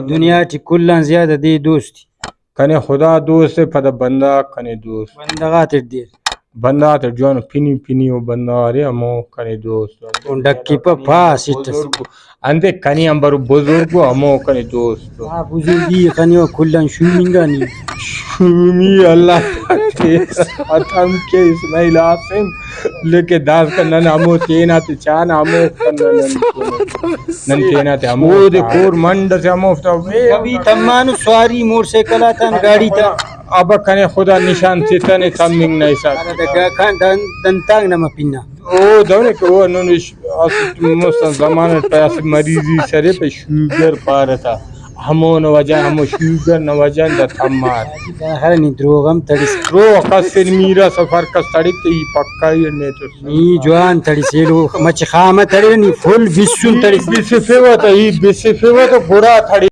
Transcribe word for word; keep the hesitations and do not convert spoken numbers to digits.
دنیا ٹی کل آن زیادہ دے دوست ءِ۔ کنے خدا دوست ءِ، پدا بندغ کنے دوست۔ بندغ آتیٹ دیر۔ بندغ آتیٹ جوان پنی پنی او بندغ ارے ہمو کنے دوست۔ او ڈکیپہ پاس ایتس۔ بزرگ انتے کنے آن برو بزرگ او ہمو کنے دوست۔ آ بزرگی کنے او کل آن شومنگا نی۔ شومی اللہ پاک ختم کے اسماعیل عاصم۔ لیکن داسکان نن ہمو تینا تے چانا ہمو کن نن نن تینا تے ہمو اودے کور منڈ اسے ہموفتا۔ کبھی تمانو سواری موٹر سائیکل آتان گاڑی تا۔ ابا کنے خدا نشان تتنے تمنگ نا حساب۔ دنتانگ نما پنا۔ او دہنے کہ او ہندن اش-، اسٹ مست آن زمانہ ٹی اسہ مریضی سرے پہ شوگر پارہ تا، ہمون وجہ، ہمو شوگر نا وجہ دا تمار۔ ہر نی دروغ ہم تڑس۔ دروغ کس میرا سفر کس تڑک تے ای پکا ای نے تو۔ نی جوان تڑس ایلو مچ خامہ تڑے نی فل بسن تڑس۔ بسفیوہ تا، ای بسفیوہ تا گڑا تڑے۔